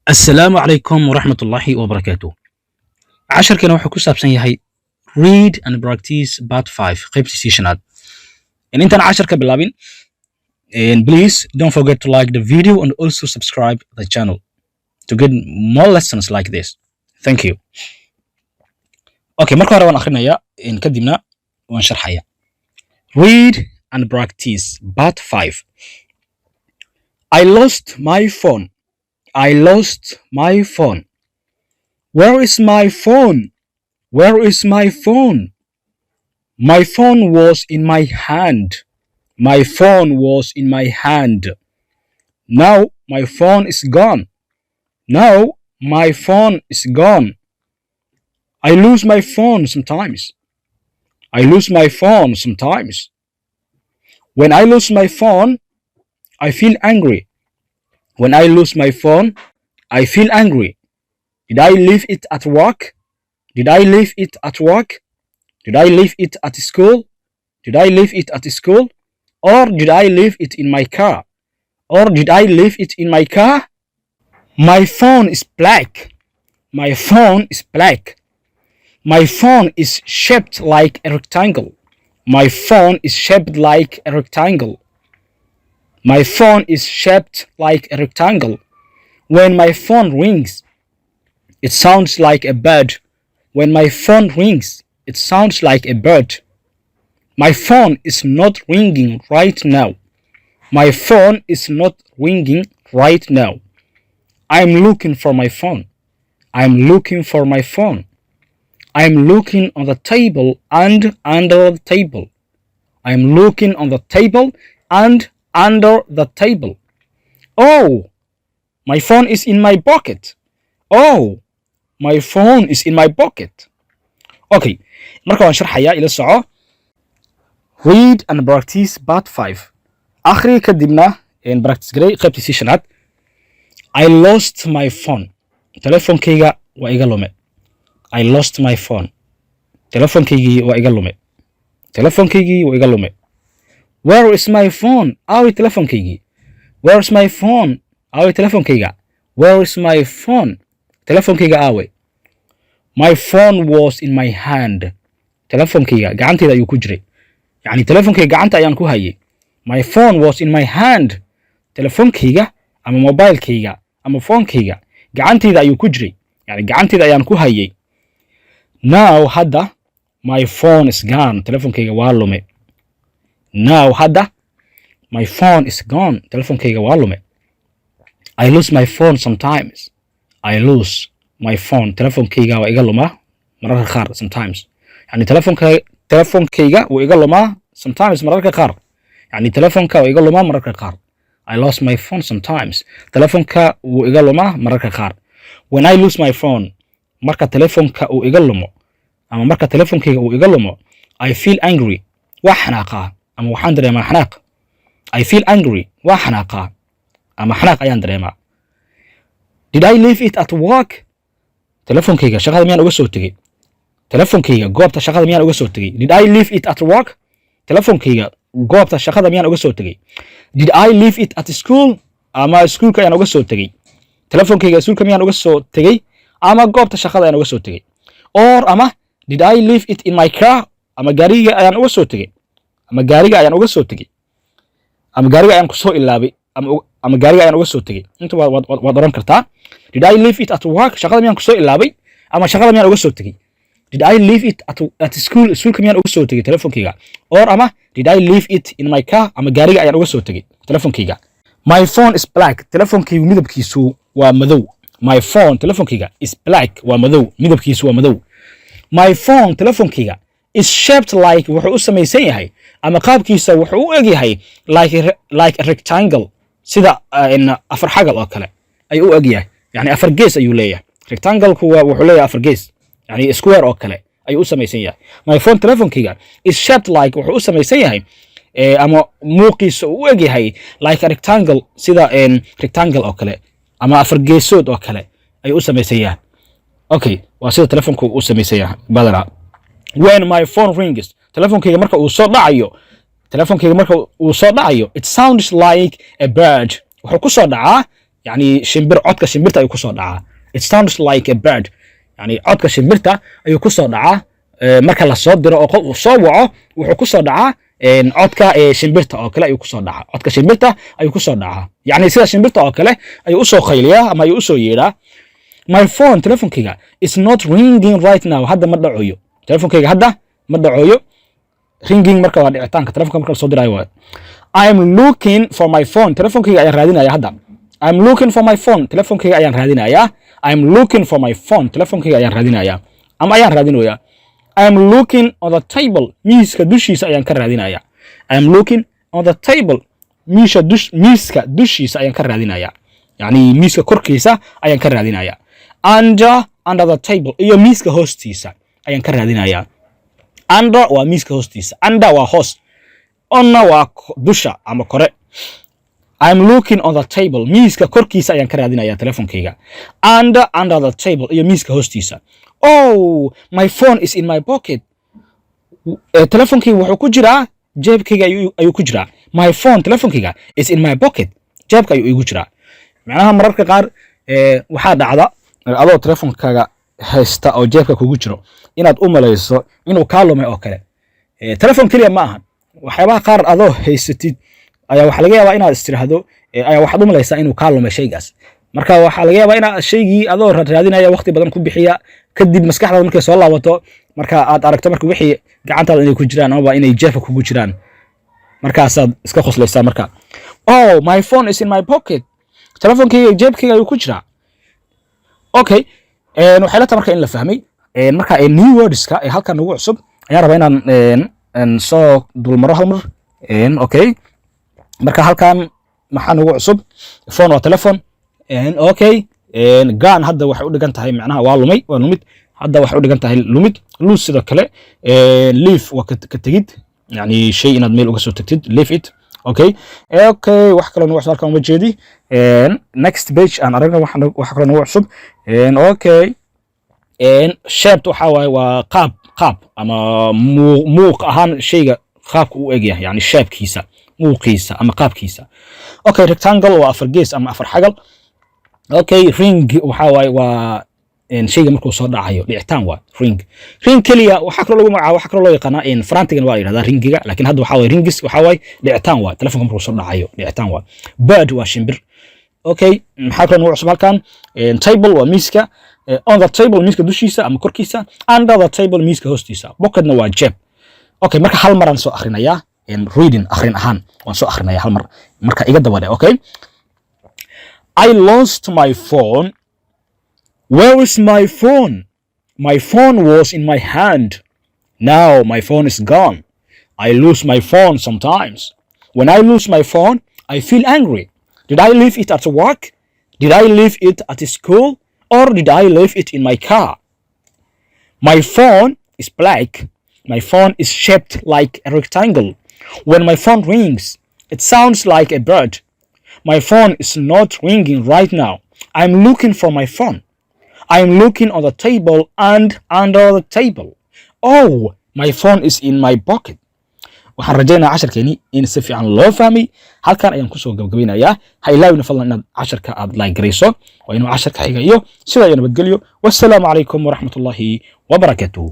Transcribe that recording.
السلام عليكم ورحمة الله وبركاته. عشركنا wuxuu ku saabsan yahay read and practice part 5 qaybtiisii shanaad. intaan casharka bilaabin, please don't forget to like the video and also subscribe the channel to get more lessons like this. Thank you. Okay, marka hore waan akhrinayaa kadibna waan sharxayaa. Read and practice part 5. I lost my phone. I lost my phone. Where is my phone? Where is my phone? My phone was in my hand. My phone was in my hand. Now my phone is gone. Now my phone is gone. I lose my phone sometimes. I lose my phone sometimes. When I lose my phone, I feel angry. When I lose my phone, I feel angry. Did I leave it at work? Did I leave it at work? Did I leave it at school? Did I leave it at school? Or did I leave it in my car? Or did I leave it in my car? My phone is black. My phone is black. My phone is shaped like a rectangle. My phone is shaped like a rectangle. My phone is shaped like a rectangle. When my phone rings, it sounds like a bird. When my phone rings, it sounds like a bird. My phone is not ringing right now. My phone is not ringing right now. I'm looking for my phone. I'm looking for my phone. I'm looking on the table and under the table. I'm looking on the table and under the table. Oh, my phone is in my pocket. Oh, my phone is in my pocket. Okay, marka waan sharxayaa ila soco. Read and practice part 5. Akhri kadibna practice garay qaybtiisii shanaad. I lost my phone. Telefoonkayga waa iga lume. I lost my phone. Telefoonkaygii waa iga lume. Telefoonkaygii waa iga lume. Where is my phone? Awi telefoonkaygii. Where is my phone? Awi telefoonkayga. Where is my phone? Telefoonkayga awe. My phone was in my hand. Telefoonkayga gacantayda ayuu ku jiray. Yani telefoonkayga gacanta ayaan ku hayay. My phone was in my hand. Telefoonkayga ama mobilekayga ama phonekayga gacantayda ayuu ku jiray. Yani gacantayda ayaan ku hayay. Now hadda my phone is gone. Telefoonkayga waa lume. Now hadda my phone is gone. Telefoonkayga waa lume. I lose my phone sometimes. I lose my phone. Telefoonkayga waa iga lumaa mararka qaar sometimes. Yani telefoonkayga wuu iga lumaa sometimes mararka qaar. Yani telefoonka wuu iga lumaa mararka qaar. I lost my phone sometimes. Telefoonka wuu iga lumaa mararka qaar. When I lose my phone, marka telefoonka uu iga lumo ama marka telefoonkayga uu iga lumo, I feel angry. Waa xanaaqaa ama waxaan dareemaa xanaaq. I feel angry. Waa xanaaqaa ama xanaaq ayaan dareemaa. Did I leave it at work? Telefoonkayga shaqada miyaan uga soo tegay? Telefoonkayga goobta shaqada miyaan uga soo tegay? Did I leave it at work? Telefoonkayga goobta shaqada miyaan uga soo tegay? Did I leave it at school? Ama iskuulka ayaan uga soo tegay. Telefoonkayga iskuulka miyaan uga soo tegay ama goobta shaqada ayaan uga soo tegay. Or ama did I leave it in my car? Ama gaariga ayaan uga soo tegay. Ama gaariga ayaan uga soo tegay. Ama gaariga ayaan ku soo ilaabay ama gaariga ayaan uga soo tegay. Inta waad oran kartaa. Did I leave it at work? Shaqada miyaan ku soo ilaabay ama shaqada miyaan uga soo tegay? Did I leave it at school? Schoolka miyaan uga soo tegay telefoonkayga? Or ama did I leave it in my car? Ama gaariga ayaan uga soo tegay telefoonkayga. My phone is black. Telefoonkaygu midabkiisu waa madow. My phone telefoonkayga is black. Waa madow. Midabkiisu waa madow. My phone telefoonkayga is shaped like wuxuu u samaysan yahay ama qaabkiisa wuxuu u eg yahay like a rectangle, sida afar xagal oo kale ayuu u eg yahay. Yani afar gees ayuu leeyahay. Rectangle-ku wuxuu leeyahay afar gees, yani square oo kale ayuu u samaysan yahay. My phone telefoonkayga is shaped like wuxuu u samaysan yahay ama muuqiisa u eg yahay like a rectangle, sida rectangle oo kale ama afar geesood oo kale ayuu u samaysan yahay. Okay, waa sida telefoonku u samaysan yahay badana. When my phone rings, telefoonkayga marka uu soo dhacayo, it sounds like a bird. Wuxuu ku soo dhacaa يعني shimbir codka shimbirta ayuu ku soo dhacaa. It sounds like a bird. يعني codka shimbirta ayuu ku soo dhacaa marka la soo diro oo qof soo waco wuxuu ku soo dhacaa codka shimbirta oo kale ayuu ku soo dhacaa. codka shimbirta ayuu ku soo dhacaa. يعني sida shimbirta oo kale ayuu u soo khayliyaa ama ayuu u soo yeedhaa. My phone telefonkayga is not ringing right now. Hadda ma dhacayo. Telefonkayga hadda ma dhacayo. Ringing marka waa dhicitaanka telefonka marka la soo dirayo waa. I'm looking for my phone. Telefonkayga ayaan raadinaya hadda. I'm looking for my phone. Telefonkayga ayaan raadinaya. I'm looking for my phone. Telefonkayga ayaan raadinaya. Ama ayaan raadinaya. I'm looking on the table. Miiska dushiisa ayaan ka raadinaya. I'm looking on the table. Miiska dushiisa ayaan ka raadinaya. Yani miiska korkiisa ayaan ka raadinaya. Under the table. Iyo miiska hoostiisa ayaan ka raadinaya. Under waa miiska hoostiisa. Under waa hoos. Onna waa dusha ama kore. I'm looking on the table. Miiska korkiisa ayaan ka raadinaya telefonkayga. Under the table iyo miiska hoostiisa. Oh, my phone is in my pocket. Telefonkayga wuxuu ku jiraa jeebkayga ayuu ku jiraa. My phone telefonkayga is in my pocket. Jeebka ayuu igu jiraa. macnaha mararka qaar waxaa dhacda adoo telefonkaaga haysta oo jeebka kugu jiro inaad u malayso inuu ka lumay oo kale. Telefon kaliya ma aha. waxyaabaha qaar adoo haysatid ayaa waxa laga yaabaa inaad istiraahdo ayaa waxaad u malaysaa inuu ka lumay shaygaas. marka waxa laga yaabaa inaad shaygii adoo raadinaya waqti badan ku bixiya kadib maskaxdaada markay soo laabato marka aad aragto marka wixii gacantaada inay ku jiraan ama inay jeebka kugu jiraan markaasaad iska khoslaysaa marka. Oh, my phone is in my pocket. telefonkayga jeebkayga ayuu ku jiraa. Okay, waxay la tahay marka in la fahmay marka new wordska ee halkan ugu cusub ayaan rabaa inaan soo dulmaro hal mar. Okay, marka halkan maxaan ugu cusub phone waa telephone. Okay, gone hadda waxay u dhigan tahay macnaha waa lumid. hadda waxay u dhigan tahay lumid. lose sidoo kale leave waa ka tegid yani shay inaad meel uga soo tagtid. leave it. Okay, wax kale oo halkan uma jeedi. Next page aan aragna wax kale oo cusub. Okay, shape waxa waaye waa qaab ama muuq ahaan shayga qaabka uu egyahay yani shapekiisa muuqiisa ama qaabkiisa. Okay, rectangle waa afar gees ama afar xagal. Okay, ring waxa waaye waa shayga markuu soo dhacayo dhicitaan waa ring kaliya waxa kale lagu magacaabo waxa kale loo yaqaan farantigan waa la yiraahdaa ringiga laakiin hadda waxa waaye ringis waxa waaye dhicitaan waa telefoonka markuu soo dhacayo dhicitaan waa. Bird waa shimbir. Okay, maxaa kale nooc cusub halkan table waa miiska. On the table miiska dushiisa ama korkiisa. Under the table miiska hoostiisa. Pocketna waa jeeb. Okay, marka hal mar aan soo akhrinayaa reading akhrin ahaan waan soo akhrinayaa hal mar marka iga dabada. Okay, I lost my phone. Where is my phone? My phone was in my hand. Now my phone is gone. I lose my phone sometimes. When I lose my phone, I feel angry. Did I leave it at work? Did I leave it at school? Or did I leave it in my car? My phone is black. My phone is shaped like a rectangle. When my phone rings, it sounds like a bird. My phone is not ringing right now. I'm looking for my phone. I'm looking on the table and under the table. Oh, my phone is in my pocket. waxaan rajaynayaa casharkeeni in si fiican loo fahmay. halkan ayaan ku soo gabagabeynayaa. ha ilaawina fadlan inaad casharka aad like garayso waa inuu casharka xiga iyo sidaa iyo nabadgelyo. wassalaamu calaykum waraxmatullaahi wabarakaatuh.